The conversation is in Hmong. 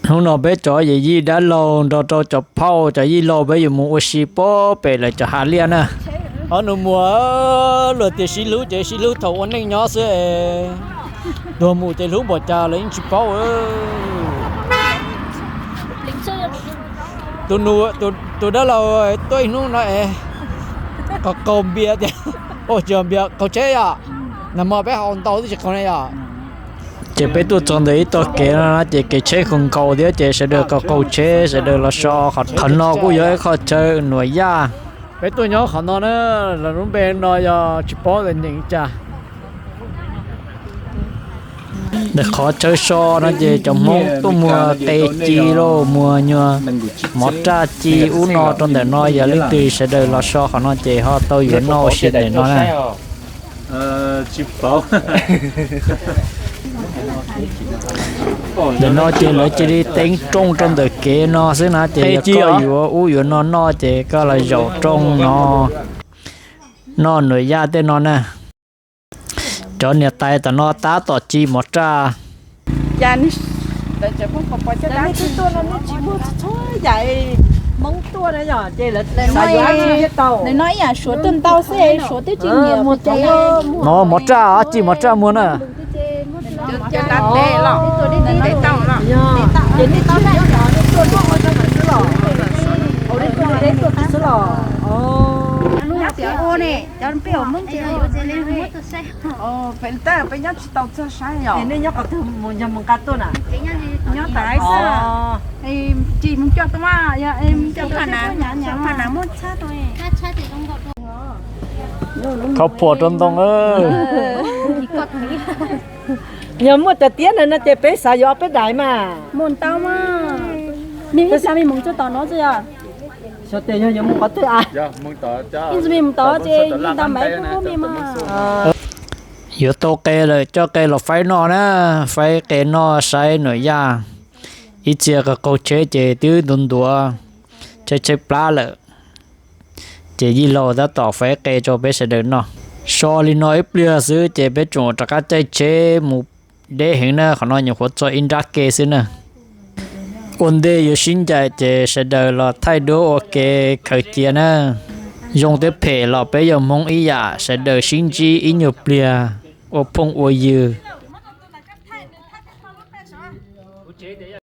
Hnub no peb cov yawm yij dab laug nrog rau cov phauj cov yij laug peb yuav mus ua si pob pem lawv cov hav liaj na. Ob nus muag, luag tias sib hlub ces sib hlub thaum ua neej nyob xwb es, luag mus ces hlub npaum cas los yeej tsis paub. Tus dab laug tuaj ib hnub no es qaug qaug npias tias, ua tsis npias qaug tsheb yom, nag hmo peb haus ntau twb tsis qaug ne yom. Ces peb tuaj txog ntawm ib tog kev no ces kev tsheb khaus nkaus thiab ces sawv daws qaug qaug tsheb sawv daws los so. Qhov no kuj yog ib qho chaw Nuam Yaj. Peb tuaj nyob qhov no na, lub npe no yog tsis paub tias nyeem li cas. Ntawm qhov chaw so no ces cov Hmoob tuaj muag qe ci lauj, muag nyuag mov raj ci ub no rau ntawm no, yog leej twg sawv daws los so qhov no ces ho tau yuav noj ua si ntawm no na. Ntawm no ces lawv cia li teeb rooj rau ntawm kev no xwb na, ces yog koj yuav ub yuav no noj ces koj los zaum rooj no noj Nuam Yaj tej no na. Cov niam tais tom no tab tom ci mov raj. Ntawm no ib yam Suav tuaj ntau xwb, Suav twb tsis nyiam. No mov raj, ci mov raj muag na. Peb nyob qhov twg mus yog mus nqa tuaj na? Nyob tas xwb. Tsis mus coj tuaj mas yog mus coj tuaj. Thov phuam rau ntoo. Yog muaj cov tiab ntawd no ces peb xav yuav ob peb daim mas. Mus ntau mas. Mej ib xav mej mus txog tom no xwb yog. Xyov tes yog yuav mus qhov twg a. Ib ntsis mej mus tod ces ib tau npaib pub mej mas. Yuav tau qe lawm coj qe los faib noj na, faib qe noj saib Nuam Yaj. Ib txhia qaug qaug tsheb ces twb ntuav ntuav tshaib tshaib plab lawm, ces yij laug tab tom faib qe rau peb sawv daws noj. So li no ib pliag xwb ces peb tseem rov qab caij tsheb mus deb heev na, qhov no nyuam qhuav txog ib nrab ke xwb na. Ua ntej yuav sib ncaim ces sawv daws los thaij duab ua ke khaws cia na. Zoo thiab phem los peb yog Hmoob ib yam, sawv daws sib ntsib ib nyuag pliag ua phooj ua ywg.